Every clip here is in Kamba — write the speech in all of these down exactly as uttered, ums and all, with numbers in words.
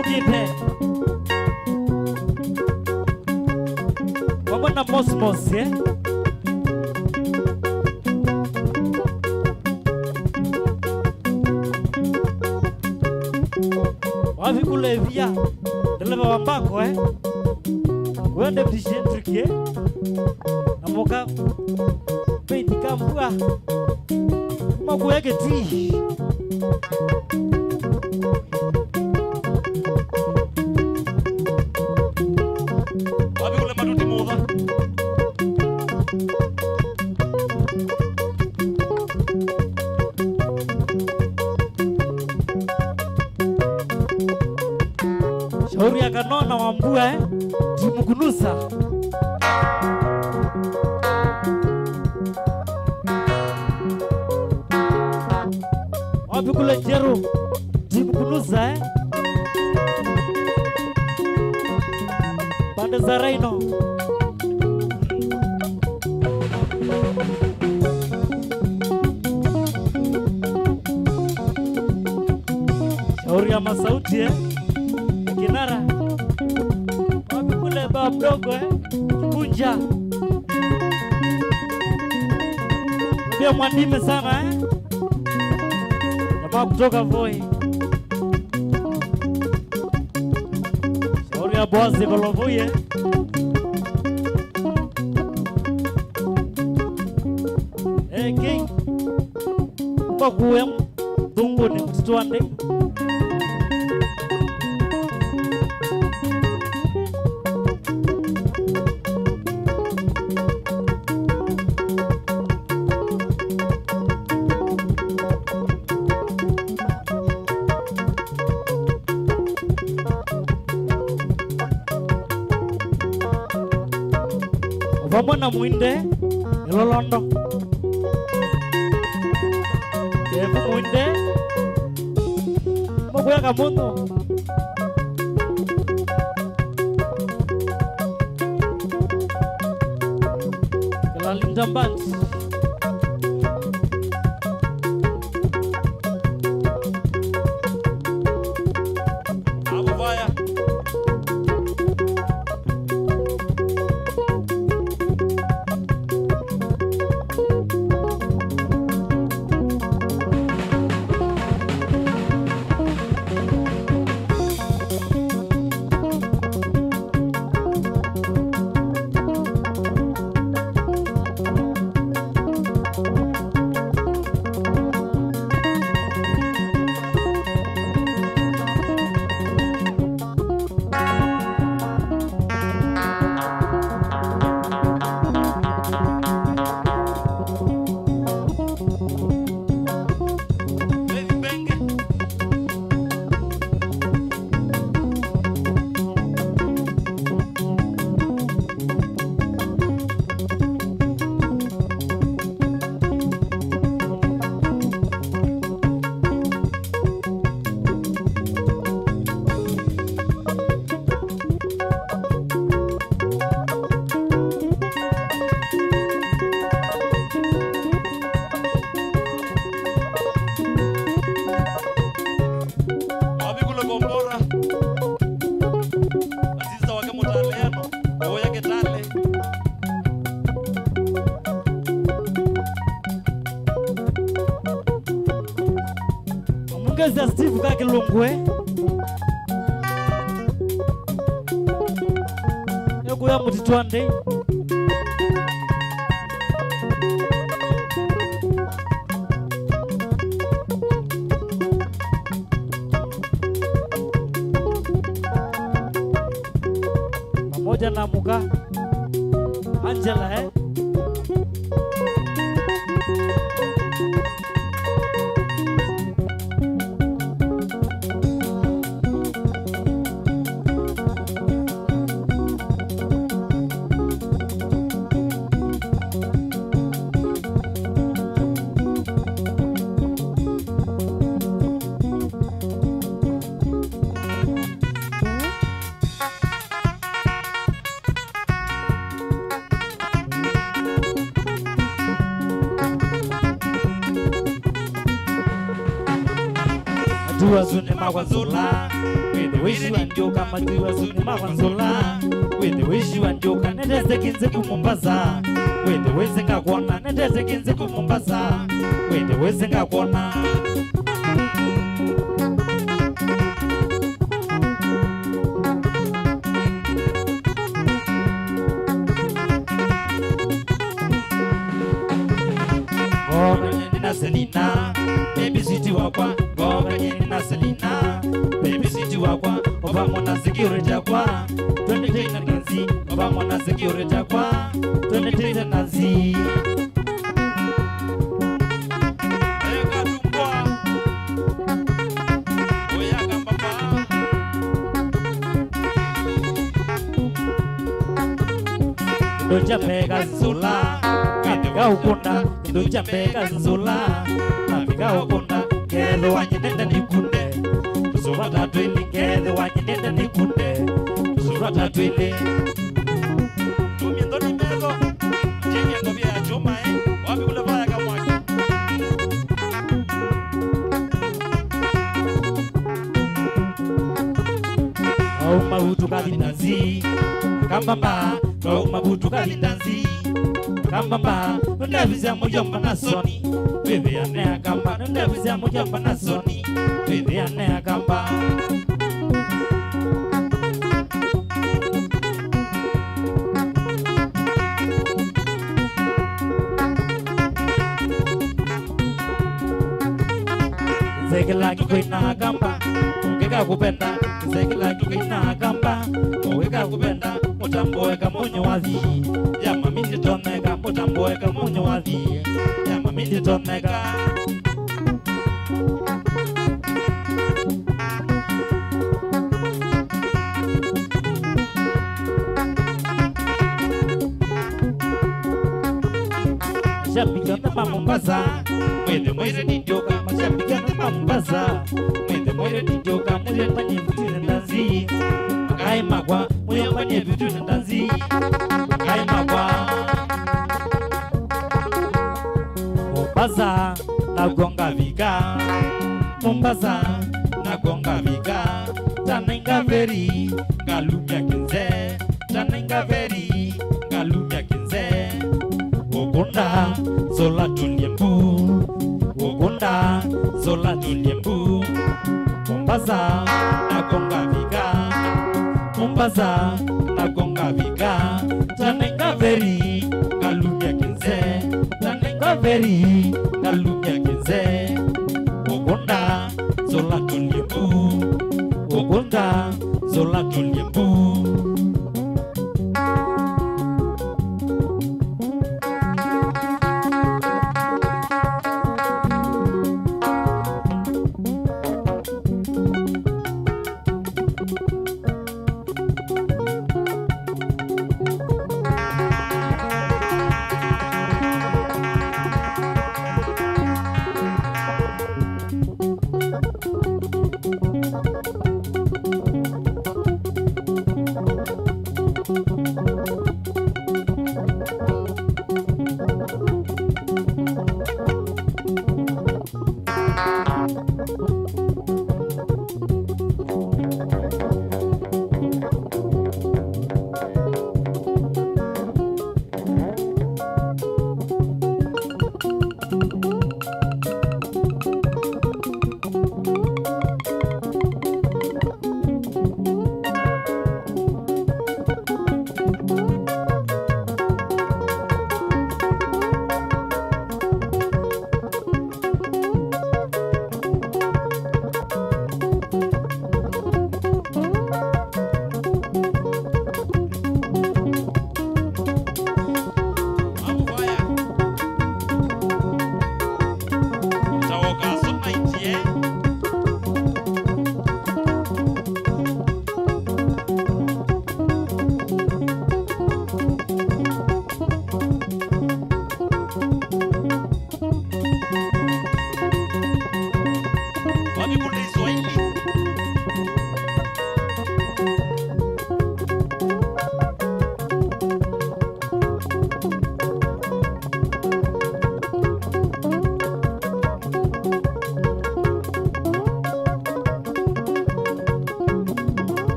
Ũkĩte. Vamwe na Mosmos, eh? Wavikula ĩvia, ndeleva wa mbako, eh? Wende Bishop Trick, eh? Na mũka Faith Kambua. Kuma kuya Kitui. Wavikule matuti mutha. Shauri ya Kanona wa Mbua, eh? Timu Kunusa. Wapi kule Njeru? Timu Kunusa, eh? Pande za Rhino. Shauri ya Masauti, eh? Kinara. Wapi kule ba mdogo, eh? Kunja. Pia mwandime sana, eh? Jamaa kutoka Voi. Shauri ya Boazi Kolovoi, eh? Eh, King. Kwa kuwe thunguni msitwani. Vamwe na Mwinde Ĩlolondo. Kevu Mwinde. Mũkũya Kamũndũ. Kalalinda Mbandi. Avo vaya. Wavikule kombora. Asista wake Mũtaleano, Oya Kitale. Amũngezya Steve ka Kĩlũngũe. Ekũya mũtitũ wa ndei. Pamoja na mũka Angela, eh? Atu asu nĩmakwasũla. Wĩthĩwe ĩshiwa ndiũka, matiwa suni mavanzũla. Wĩthĩwe ĩshiwa ndiũka, nendete kĩnzĩ ku Mombasa. Wĩthĩwe ĩsĩ ngakwona, nendete kĩnzĩ ku Mombasa. Wĩthĩwe ĩsĩ ngakwona. Ngokanyeni na Selina, baby sweetie wakwa. Ngokanyeni na Selina, baby sweetie wakwa. O vamwe na security yakwa, twende tena Nancy. O vamwe na security yakwa, twende tena Nancy. Eka tumbwa. Oya kambamba. Ndocha mega nzula, kafika ukunda. Ndocha mega nzula, kafika ukunda. Ngethe wanyinenda nikunde. Tusuvata twili, ngethe wanyinenda nikunde. Tusuvata twili. Tumie nthoni metho. Chenye ngovia ya chuma, eh. Wapi kule vaya kamwaki? Auma vutu kathi Nancy. Kambamba, auma vutu kathi Nancy. Kambamba, nundavizya mujomba na soni. Twĩthĩane akamba, nundavizya mujomba na soni. Twĩthĩane akamba. Nzekela kikoina akamba, ungeka kupenda. Nzekela kikoina akamba, ungeka kupenda. Mutamboe kamunyo wathi, ya mami nditoneka. Mutamboe kamunyo wathi, ya mami nditoneka. Mashabiki onthe ma Mombasa, mwĩthĩ mwĩre ndindiũka. Mashabiki onthe ma Mombasa, mwĩthĩ mwĩre ndindiũka. Mwĩthĩ manye vitune ndanzi, makai makwa, mwĩyonganie vitune ndanzi, makai makwa. Mombasa, nakw'o ngavika. Mombasa, nakw'o ngavika. Tanenga veri, ngalumya kĩnze. Tanenga veri, ngalumya kĩnze. Ukunda, zola tulie mbu. Ukunda, zola tulie mbu. Mombasa, nakw'o ngavika. Mombasa, nakw'o ngavika. Tanenga veri, ngalumya kĩnze. Tanenga veri, ngalumya kĩnze. Ukunda, zola tulie mbu. Ukunda, zola tulie mbu.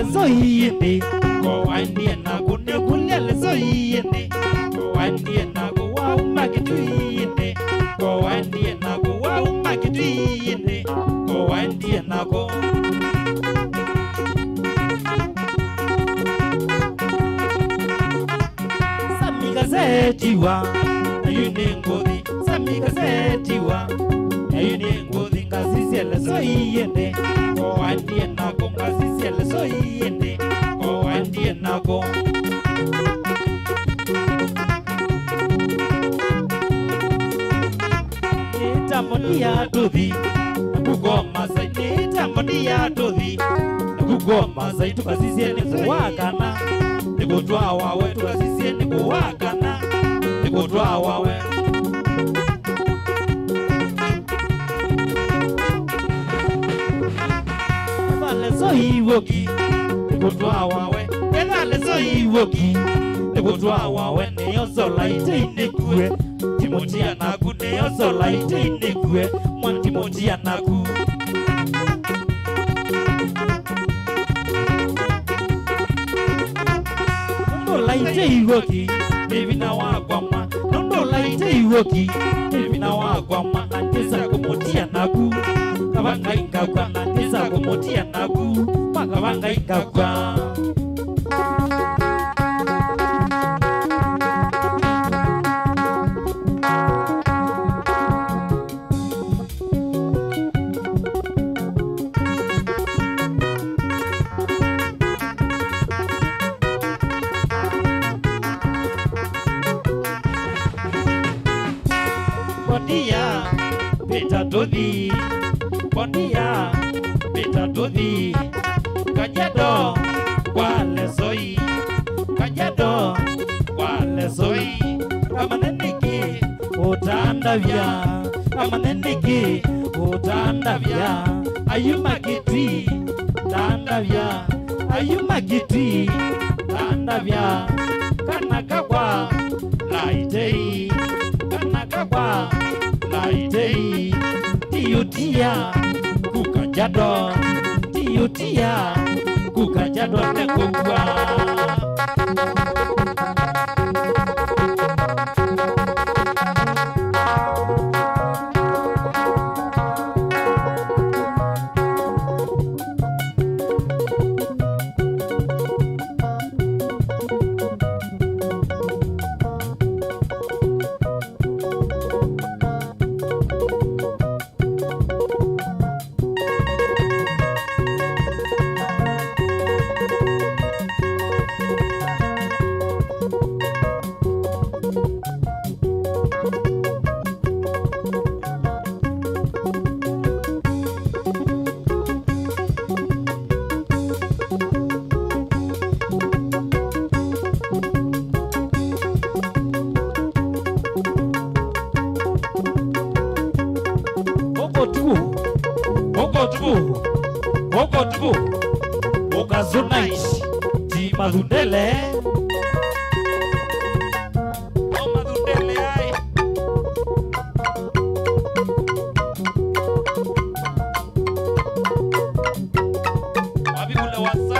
Leso ĩndĩ, ko waendie naku nĩkũlya leso ĩndĩ, ko waendie naku wauma Kĩtui ĩndĩ, ko waendie naku wauma Kĩtui ĩndĩ, ko waendie naku. Sami kasetiwa, na yu nĩ ngũthi. Sami kasetiwa, na yu nĩ ngũthi ngasisye leso ĩndĩ, ko waendie naku ngasisye leso ĩndĩ, ko waendie naku. Nĩtamũtia tũthi, naku ko Masai, nĩtamũtia tũthi, naku ko Masai, tũkasisye nĩ kũwa kana nĩ kũtwawa we, tũkasisye nĩ kũwa kana nĩ kũtwawa we. Etha leso ĩw'ũki, nĩ kũtwawa we. Etha leso ĩw'ũki, nĩ kũtwawa we. Nĩyo sola ĩtei nĩkue, ndimũtia naku. Nĩyo sola ĩtei nĩkue, mwa ndimũtia naku. Nũndũ laitĩ ĩw'ũki, nĩ vinya wakwa mwa. Nũndũ laitĩ ĩw'ũki, nĩ vinya wakwa mwa, na ndĩsa kũmũtia naku. Kava Ngai ngakw'a, na ndĩsa kũmũtia naku. Mwa kava Ngai ngakw'a. Bondia, vĩta tũthi. Bondia, vĩta tũthi. Kajiado kwa lesoi. Kajiado kwa lesoi. Kamane nĩkĩ ũtandavya, kamane nĩkĩ ũtandavya, ayuma Kĩtui tandavya, ayuma Kĩtui tandavya, kana kakwa laitei, kana kakwa laitei, ndiũtia ku Kajiado, ndiũtia ku Kajiado nĩkũkw'a. Ũkũtukũ, ũkũtukũ, ũkũtukũ, ũkazunaishi, ti mathundele. O mathundele ai. Wapi kule wasa?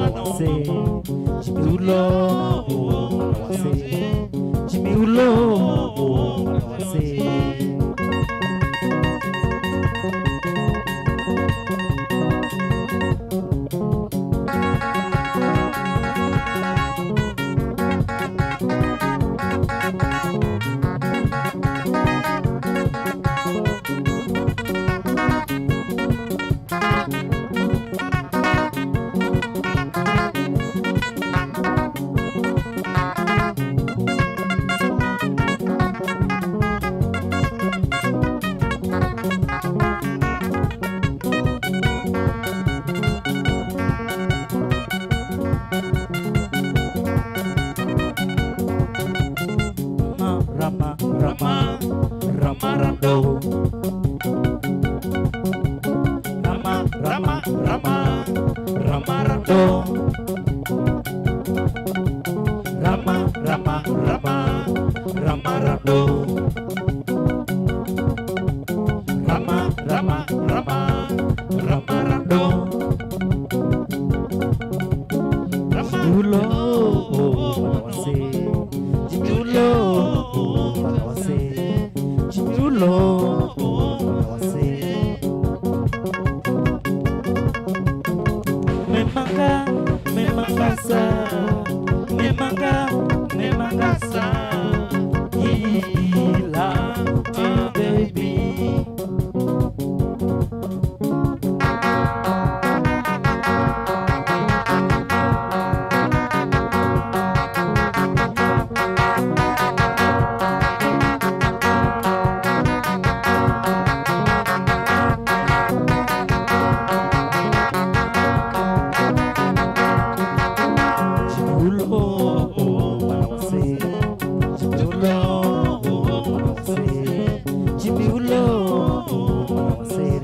Mwana wa Wasĩ, Jimmy Ulo, mwana wa Wasĩ, Jimmy Ulo, mwana wa Wasĩ. Rama, rama, rama, rama, rando. Rama, rama, rama, rama, rando. Rama, rama, rama, rama, rando. Rama, rama, rama, rama, rando. Jimmy Ulo, mwana wa Wasĩ. Jimmy Ulo, mwana wa Wasĩ. Jimmy Ulo, mwana wa Wasĩ. Memanga, memanga sa, memanga, memanga sa. Kila, ah, baby. Jimmy Ulo, mwana wa Wasĩ. Jimmy Ulo, mwana wa Wasĩ. Jimmy Ulo, mwana wa Wasĩ.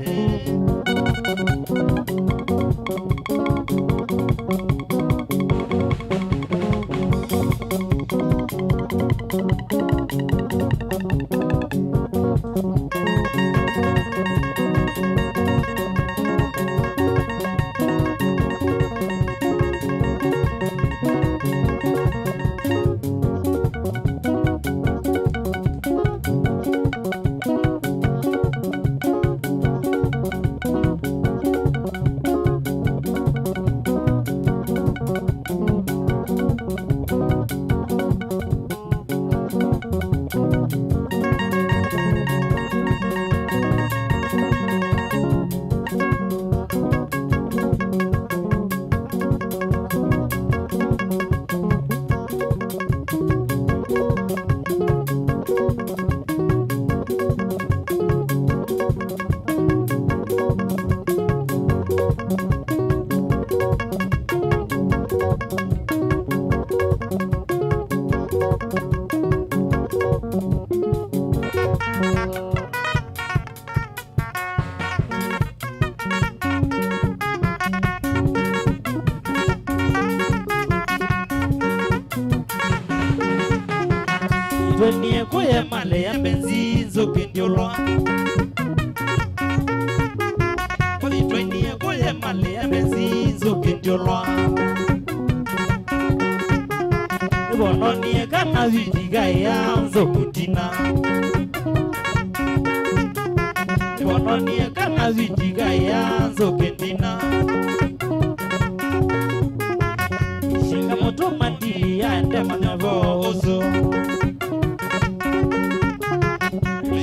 Twenye kuye male ya mbenzi nzoke ndiolwa. Kũthi twenye kuye male ya mbenzi nzoke ndiolwa. Nĩvononie kana vitigaĩa nzoke ndina. Nĩvononie kana vitigaĩa nzoke ndina. Shinga mũtũma ndiaende manyovo ũsu.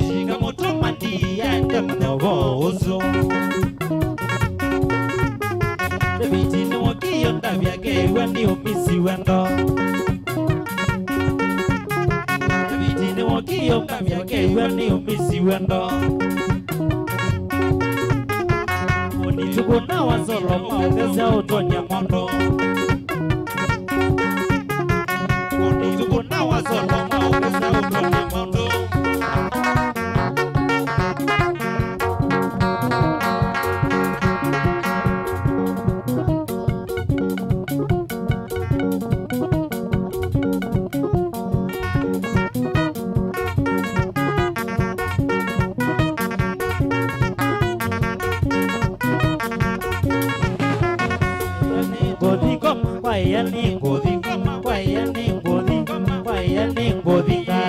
Shinga mũtũma ndiaende manyovo ũsu. David nĩwokie ndavya kew'a nĩ ũmisi wendo. David nĩwokie ndavya kew'a nĩ ũmisi wendo. Ũni tukuna wasolo maũkesya ũtonya mondo. Ũni tukuna wasolo maũkesya ũtonya mondo. Kũthi Kwaĩa nĩ ngũthi, kwaĩa nĩ ngũthi, kwaĩa nĩ ngũthi nga.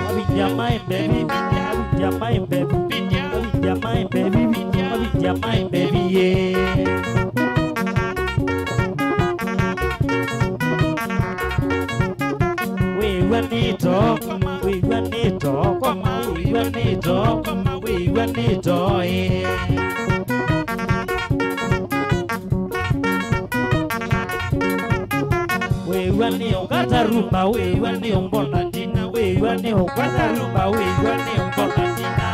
Avinja my baby, avinja my baby, avinja my baby, avinja my baby, yeah. Wĩw'a nĩ too, wĩw'a nĩ too, koma, wĩw'a nĩ too, koma, wĩw'a nĩ too, ĩĩ. Wĩw'a nĩ ũkata rumba, wĩw'a nĩ ũmbona ndina, wĩw'a nĩ ũkata rumba, wĩw'a nĩ ũmbona ndina.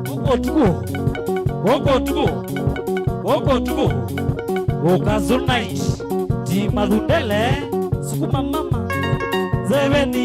Gũkũ ũtukũ, gũkũ ũtukũ, gũkũ ũtukũ, ũkazunaish, ti mathundele, sukuma mama, zeveni.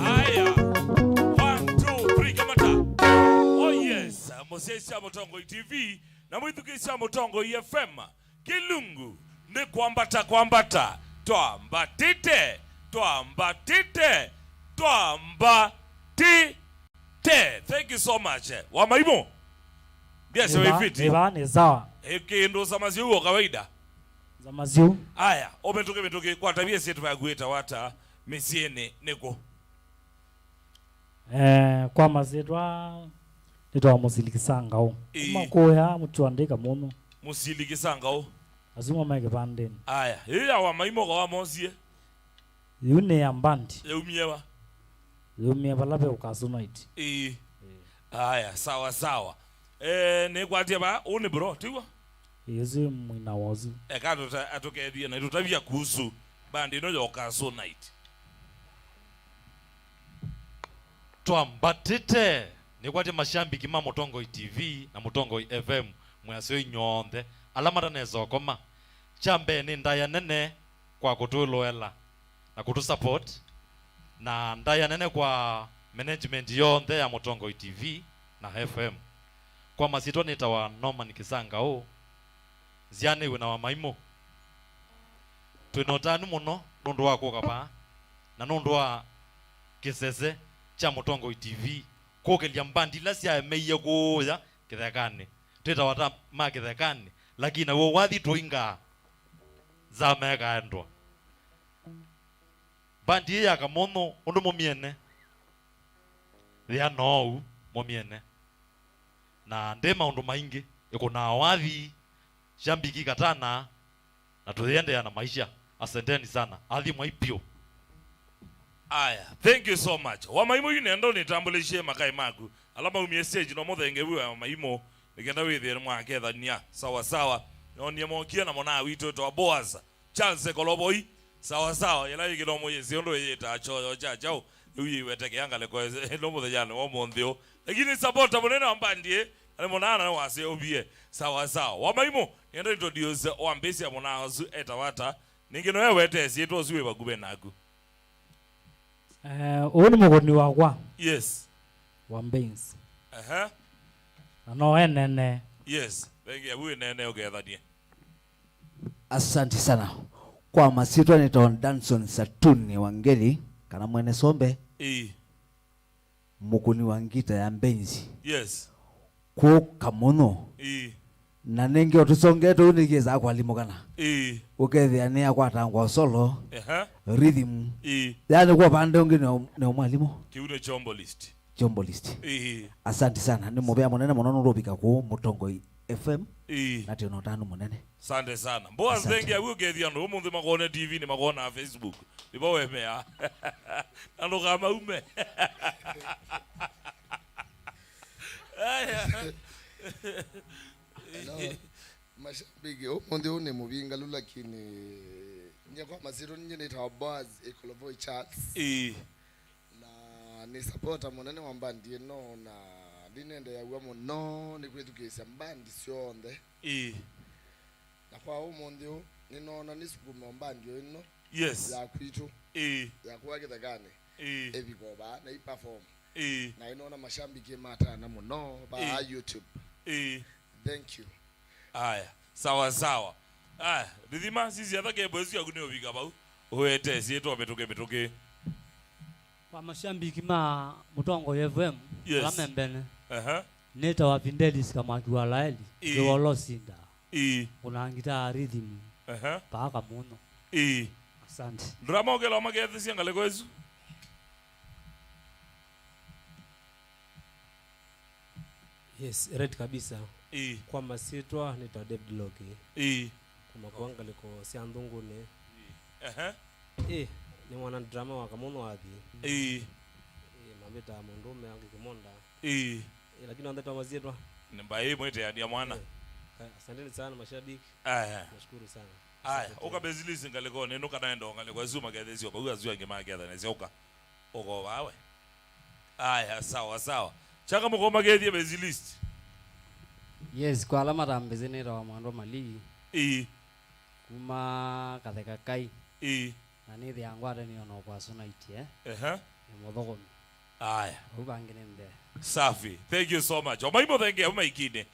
Aya. One, two, three, kamata. Oh yes, mũsyaĩĩsya Mũtongoi T V na mwĩthukĩĩsya Mũtongoi F M. Kĩlungu nĩ kwambata, kwambata. Twambatĩte, twambatĩte, twambatĩte. Thank you so much. Wa maimũ. Yes, nĩ va-, wĩfiti. Nĩ va, nĩ sawa. Ĩ, kĩndũ sama syũ o kawaida. Sama syũ. Aya, ũmĩtũkĩ mĩtũkĩ, kwata vyesi tũvakuĩta wata mĩsyĩnĩ nĩkũ? Eh, kwa masyĩtwa nĩtawa Mũsilikisa Ngaũ. Ĩĩ. Kuma kũya mũtwandĩka mũno. Mũsilikisa Ngaũ. Asuma me kĩvandĩnĩ. Aya, ĩĩ ya wa maimũ ko wamosie. Yu nĩ ya mbandi. Yaumie va? Yaumie vala ve Ukaso Night. Ĩĩ. Ĩĩ. Aya, sawa sawa. Eh, nĩkwatie va, ũũ nĩ bro, tiw'o? Ĩĩ, ũsu mwina wa ũsu. Eka atũta-, atũkethie na itũtavya kuhusu bandi ĩno ya Ukaso Night. Twambatĩte, nĩkwatye mashambiki ma Mũtongoi T V na Mũtongoi F M, mwĩasyo inyw'onthe, ala matanesa ũkoma. Kya mbee nĩ ndaĩa nene kwa kũtũĩloela na kũtũsupport, na ndaĩa nene kwa management yonthe ya Mũtongoi T V na F M. Kwa masyĩtwa nĩtawa Norman Kĩsangaũ, nzyanĩw'e na Wamaimũ. Twĩ na ũtanu mũno nũndũ wa kũka vaa, na nũndũ wa kĩsese kya Mũtongoi T V kũkĩlya mbandi ila syaemeie kũũya kĩthekanĩ. Twĩtawa ta ma kĩthekanĩ, lakini naw'o wathi tũingaa nzama ĩkaendwa. Mbandi ĩĩ ya Kamũnũ ũndũ mũmyene, yĩana oou mũmyene. Na ndĩ maũndũ maingĩ, ĩkũnaa wathi, shambiki katana, na tũyĩendeea na maisha. Asanteni sana. Athimwai vyũ. Aya, thank you so much. Wamaimũ yu nenda ũnĩtambũlĩsye makai maku. Ala maumie stage no mũthenge vu wa Wamaimũ, nĩkenda wĩthĩe nĩmwakethania. Sawa sawa. Nyonie mokie na mwana witũ wĩtawa Boaz. Charles Kolovoi, sawa sawa, yĩla yĩkĩlo mũyĩsĩ ũndũ ĩyĩtaa kyoyo kya kyaũ, rĩu yĩweteke ngalĩko ĩno mũthenyanĩ wa ũmũnthĩ ũũ. Lakini supporter mũnene wa mbandi ĩ, nĩ mũnana nĩ wasĩ ũvie. Sawa sawa. Wamaimũ, nĩenda introduce wa mbĩsya mũnaa ũsu etawa ata, ningĩ no ewete syĩtwa ũsu wĩ vakuvĩ naku. Eh, ũũ nĩ mũkũni wakwa. Yes. Wa Mbainzi. Aha. Na no enene. Yes. Thank you. Avu enene ũkethanie. Asante sana. Kwa masyĩtwa nĩtawa Danson Satuni wa Ngeli, kana Mwene Sombe, Ĩĩ. Mũkũni wa ngita ya Mbainzi. Yes. Kũka mũno. Ĩĩ. Na nĩngĩ ũtũsongete ũu nĩkĩsaa kwalimũkana. Ĩĩ. Ũkethĩa nĩ akwatangwa solo, Ehe. Rhythm. Ĩĩ. Yaani kwa pande ũngĩ nĩ, nĩ mwalimũ. Kĩu nĩ chombo list. Chombo list. Ĩĩ. Asante sana. Nĩ mũvea mũnene mũno nũndũ ũvika kũũ Mũtongoi F M. Ĩĩ. Na twĩ na ũtanu mũnene. Asante sana. Mboa Asante. Thengia, wĩ ũkethia andũ ũmũnthĩ makone T V nĩ makona Facebook. Nĩvo wemea. Na ndũkamaume. Aya. Hello. Mashabiki, ũmũnthĩ ũũ nĩ mũvingalu, lakini nye kwa masyĩtwa ninye nĩtawa Boaz Ĩkolovoi Charles. Ĩĩ. Na nĩ supporter mũnene wa mbandi ĩno, na ndinendeeaw'a mũno nĩ kwĩthukĩĩsya mbandi syonthe. Ĩĩ. Na kwa ũmũnthĩ ũũ, nĩnoona nĩsukume mbandi ĩno Yes. ya kwitũ, Ĩĩ. ya kũa kĩthekanĩ, Ĩĩ. ĩvika o vaa na i perform. Ĩĩ. Na ĩnoona mashambiki matana mũno vaa Ĩĩ. YouTube. Ĩĩ. Thank you. Aya, sawa sawa. Aya, ndithima, sisi hata kebo ĩsu yaku nĩ ũvika vau. Ũete syĩtwa mĩtũkĩ mĩtũkĩ. Kwa mashambiki ma Mũtongoi F M, Yes. ala membene, Aha. nĩtawa Fidelis Kamwaki wa Laeli, Ĩĩ. Kĩwolo Sinda, Ĩĩ. ũnangita rhythm, Aha. paka mũno. Ĩĩ. Asante. Ndũramokela makethesya ngalĩko ĩsu. Yes, right kabisa. Ĩĩ. Kwa masyĩtwa nĩtawa David Loki. Ĩĩ. Kuma kwa ngalĩko sya Nthũngũnĩ. Ehe. Ĩĩ, nĩ mwana drama wa Kamũnũ wathi. Ĩĩ. Ĩĩ, mambĩtaa mũndũũme angĩ Kĩmonda. Ĩĩ. Ĩĩ, lakini onthe twa masyĩtwa. Nĩ mbaĩ mwĩteania mwana. Ĩĩ. Ka-, asanteni sana mashabiki. Aya. Nashukuru sana. Aya, Asante. Ũka Basilisi ngalĩkonĩ ĩno kana enda ngalĩko ĩsu makethesyo vau asu angĩ makethanĩsya ũka. Ũko vawe. Aya, sawa, sawa. Chaka mũkomakethie Basilist. Yes, kwa ala matambĩsĩ nĩtawa Mwandũ Malii. Ĩĩ. Kuma Katheka Kai. Ĩĩ. Na nĩthĩa ngwatanĩo na Ũkwasũ Night, eh? Ehe. Nĩ mũthũkũmi. Aya. Vau vangĩ nĩ mbee. Safi. Thank you so much. Omai mũthenge au maikinĩ.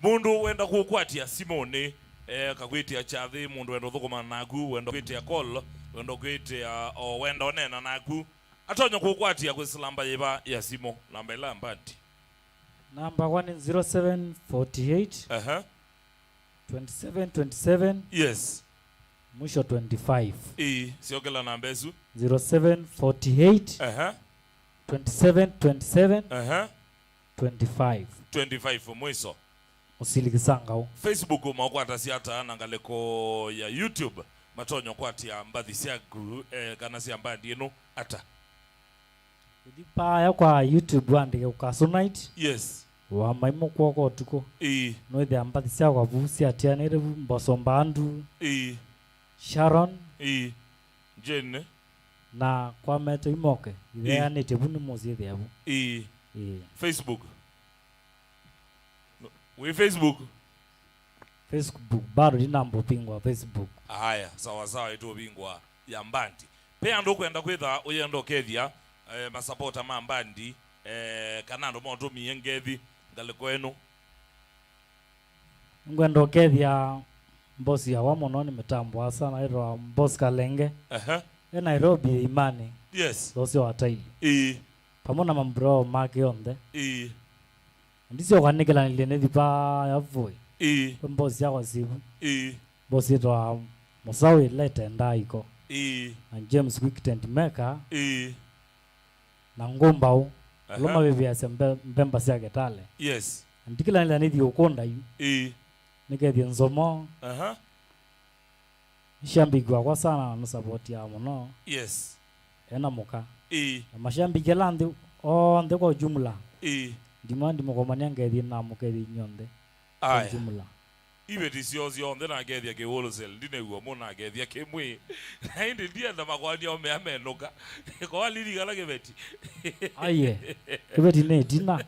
Mũndũ wenda kũkwatĩa simũnĩ, eh, kakwĩtĩa kyathĩ, mũndũ wenda ũthũkũma naku, wenda kwĩtĩa call, wenda kwĩtĩa, o wenda ũneena naku, atonya kũkwatĩa kwĩsĩla namba yĩva ya simũ, namba ĩla mbandi. Namba one nĩ zero seven forty eight, Aha. twenty seven twenty seven, Yes. mwisho twenty five. Ĩĩ, syokela namba ĩsu. Zero seven forty eight, Aha. twenty seven twenty seven, Aha. twenty five. Twenty five mwiso. Ũsilikisanga ũ. Facebook maũkwatasya ata na ngalĩko ya YouTube matonya ũkwatĩa mbathi sya gru-, eh, kana sya mbandi ĩno ata? Ũthi paaya kwa YouTube wandĩke Ũkasũ Night. Yes. Wa maimũ kw'oko ũtukũ. Ĩĩ. Nwĩthĩa mbathi syakwa vu syatianĩte vu Mboso Mbandu. Ĩĩ. Sharon. Ĩĩ. Jane. Na kwa meto imoke. Ĩĩ. Itheanĩtye vu nĩ mũsyĩthĩa vu. Ĩĩ. Ĩĩ. Facebook. Wĩ Facebook? Facebook bado ndinamba ũvingũa Facebook. Aya, sawa sawa, ĩtũvingũa ya mbandi. Pe andũ kwenda kwĩtha ũyenda ũkethia, eh, masapota ma mbandi, eh, kana andũ maũtũmie ngethi, ngalĩko ĩno. Ngwenda ũkethya mbosi yakwa mũno, nĩmĩtambũa sana, ĩtwa Mbosi Kalenge. Aha. E Nairobi Imani. Yes. Thosyo wa Taili. Ĩĩ. Pamwe na mamburao make onthe. Ĩĩ. Ndisyoka nĩkĩlanĩlye nĩthi pa yavũĩ. Ĩĩ. Kwĩ mbosi yakwa Sivu. Ĩĩ. Mbosi ĩtwa Mũsaũ ĩla ĩtendaa iko. Ĩĩ. Na James Quick Tent Maker. Ĩĩ. Na Ngũmbaũ. Aha. Ũla mavĩvĩasya mbe-, mbemba sya Kitale. Yes. Na ndikĩlanĩlya nĩthi ũkũnda yu. Ĩĩ. Nĩkethye nzomo. Aha. Nĩsyambĩki wakwa sana na nũsavotiaa mũno. Yes. Ena mũka. Ĩĩ. Na masyambĩki ala nthĩ onthe kwa ujumla. Ĩĩ. Ndimwa ndimũkomania ngethi na mũkethi inyonthe. Kwa aya. Ujumla. Iveti syoo syonthe nakethya kĩ wholesale, ndinew'a mũ nakethya kĩmwĩ. Na ĩndĩ ndienda makwani o mea menũka. Kwa lili kala kĩveti. Aye. Kĩveti nĩ tina.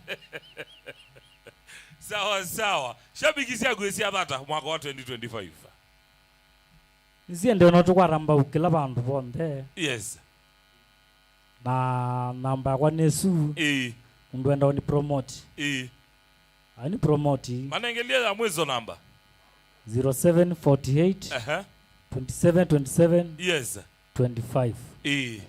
Sawa sawa. Shabiki syaku ĩsyathata mwaka wa twenty twenty-five. Nĩsiendee no tũkwata mbau kĩla vandũ vonthe. Yes. Na namba yakwa nĩ ĩsu. Ĩĩ. Mũndũ enda ũni promote. Ĩĩ. Ani promote. Manengelie ya mwiso namba. Zero seven forty eight, aha, twenty seven twenty seven, yes, twenty five. Ĩĩ.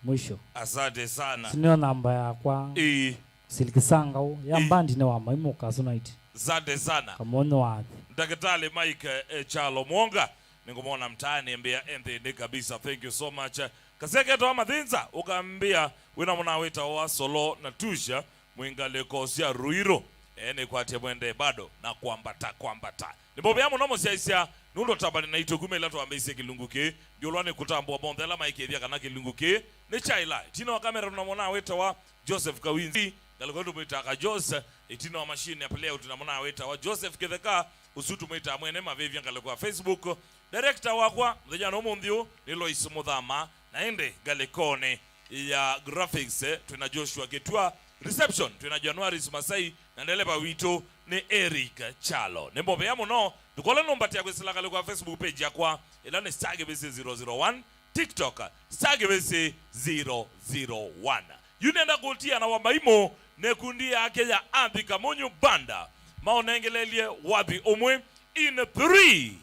Mwisho. Asante sana. Sinio namba yakwa. Ĩĩ. Silk Sangau ya, ĩĩ, mbandi nĩ wa Maimũ Kasonite. Asante sana. Kamonyo wa athi. Ndakĩtalĩ Mike, eh, Kyalo Mwonga. Nĩngũmwona mtaani mbĩa enthĩnĩ kabisa. Thank you so much. Kaseke twa Mathinza, ũkambĩa wĩna mũna wĩtawa Solo na Tusha, mwĩ ngalĩko sya Ruiru. Eh, nĩkwatye mwende bado na kwambata, kwambata. Nĩ mũvea mũno mũsyaisya, nũndũ ũtambani naitũ kuma ĩla twambĩĩsye kĩlungu kĩĩ, ndiũlwa nĩ kũtambũa monthe ala maĩkĩĩthya kana kĩlungu kĩĩ nĩ kya ĩla. Ĩtina wa kamera tũnamwona wĩtawa Joseph Kawinzi, ngalĩko ĩtũ mwĩtaa Kajos, ĩtina wa machine ya playout tũnamwona wĩtawa Joseph Kĩtheka, ũsu tũmwĩtaa mwene mavĩvya ngalĩko ya Facebook. Director wakwa mũthenya na ũmũnthĩ ũũ nĩ Lois Mũthama, na ĩndĩ ngalĩkonĩ ya graphics, eh, twĩna Joshua Kĩtua, reception twĩna Januaris Masai, na ndeleva witũ nĩ Eric Kyalo. Nĩ mũvea mũno. Ndũkole nũmbatĩa kwĩsĩla ngalĩko ya Facebook page yakwa, ĩla nĩ Star Kĩvĩsĩ zero zero one, TikTok, Star Kĩvĩsĩ zero zero one. Yu nenda kũtia na wa Maimũ na ĩkundi yake ya Athi Kamunyu Banda. Maũnengelelye wathi ũmwe in three,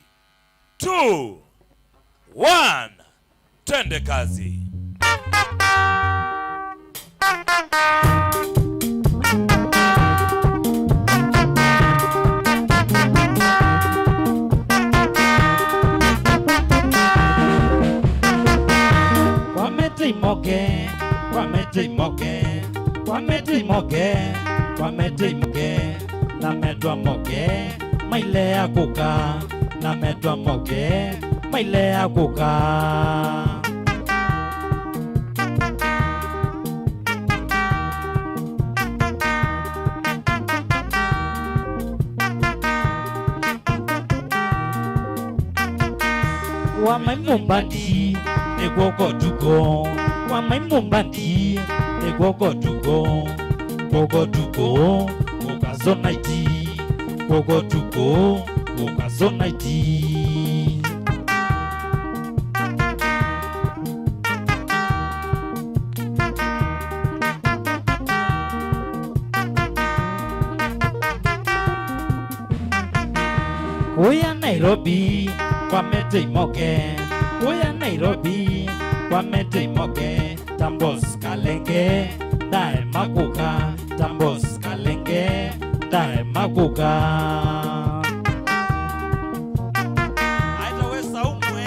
two, one. Twende kazi. Kwa mete imoke, kwa mete imoke, kwa mete imoke, kwa mete imoke, na metwa moke, mailea kũka, na metwa moke, mailea kũka. Wa Maimũ Mbandi nĩ kw'oko tuko, wa Maimũ Mbandi nĩ kw'oko tuko, kw'oko tuko, ũkasonaiti, kw'oko tuko, ũkasonaiti. Kũya Nairobi kwa mete imoke, kũya Nairobi kwa mete imoke, ta Mbosi Kalenge ndaema kũka, ta Mbosi Kalenge ndaema kũka. Aitawesa umwe.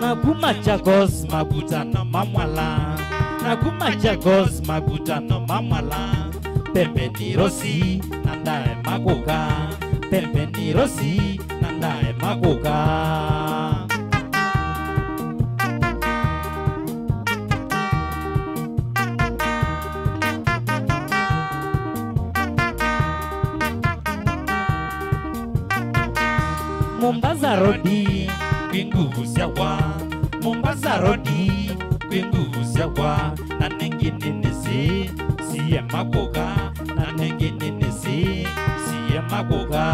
Na kuma Machakos makutano ma Mwala, na kuma Machakos makutano ma Mwala, pembeni Rosi na ndaema kũka, pembeni Rosi na ndaema kũka. Mombasa Road kwĩ nguvu syakwa, Mombasa Road kwĩ nguvu syakwa, na nengĩ nĩnĩsĩ siema kũka, na nengĩ nĩnĩsĩ siema kũka.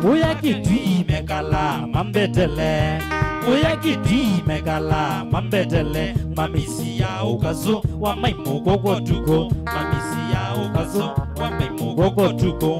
Ũya Kĩtui mekala mambetele, ũya Kĩtui mekala mambetele, mamĩsi ya ũkasũ wa maimũ kw'oko tukũ, mamĩsi ya ũkasũ wa maimũ kw'oko tukũ.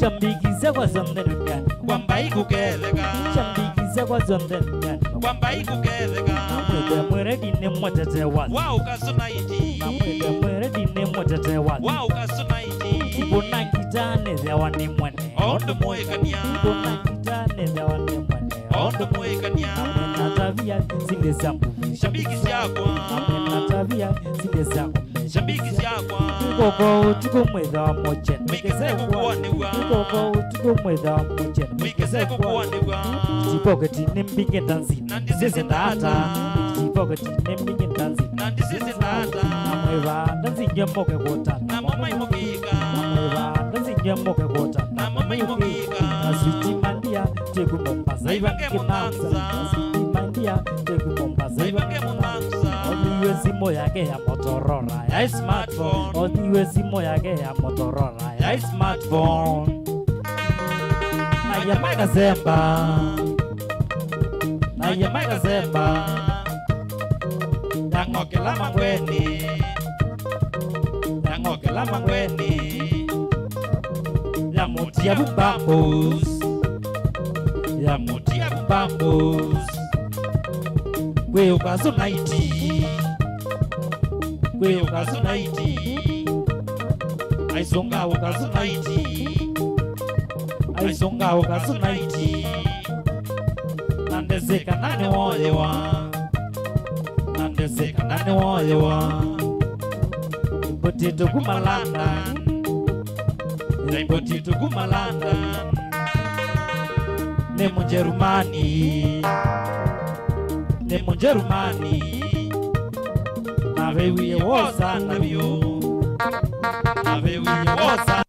Shambiki syakwa syonthe duniani. Kwambai kũketheka. Shambiki syakwa syonthe duniani. Kwambai kũketheka. Namwĩte mwĩredi nĩ mũtete wa. Wa ũkasũ naiti. Namwĩte mwĩredi nĩ mũtete wa. Wa ũkasũ naiti. Kũna ngita nĩthĩawa nĩ mwene. O ũndũ mũĩkania. Kũna ngita nĩthĩawa nĩ mwene. O ũndũ mũĩkania. Namwĩna tavia sindĩ sya ngũvi. Shambiki syakwa. Namwĩna tavia sindĩ sya ngũvi. Shambiki syakwa. Kũkoko ũtukũ mwĩthĩawa mũkyeni. Wĩkĩse kũkuonĩw'a. Kũkoko ũtukũ mwĩthĩawa mũkyeni. Wĩkĩse kũkuonĩw'a. Tipoketi nĩ mbingĩ ta nzina. Na ndisĩsĩ ndata. Tipoketi nĩ mbingĩ ta nzina. Na ndisĩsĩ ndata. Na mwĩvaa ndanzi nyie mũke kũtana. Namo maimũkĩka. Na mwĩvaa ndanzi nyie mũke kũtana. Namo maimũkĩka. Na switi mandia, teku Mombasa, ivange mũnanza. Na switi mandia, teku Mombasa, ivange mũnanza. Othiwe simu yake ya Motorola ya smartphone. Othiwe simu yake ya Motorola ya smartphone. Na yamakasemba. Na yamakasemba. Yang'okela mangweni. Yang'okela mangweni. Yamũtia vu bambos. Yamũtia vu bambos. Kwĩ ũkasũ naiti. Kwĩ ũkasũ naiti. Aisunga ũkasũ naiti. Aisunga ũkasũ naiti. Na ndesĩ kana nĩwoyewa. Na ndesĩ kana nĩwoyewa. Mbũtĩtũ kuma London. Na mbũtĩtũ kuma London. Nĩ Mũnjerumani. Nĩ Mũnjerumani. Navewie wosa na vyũ. Navewie wosa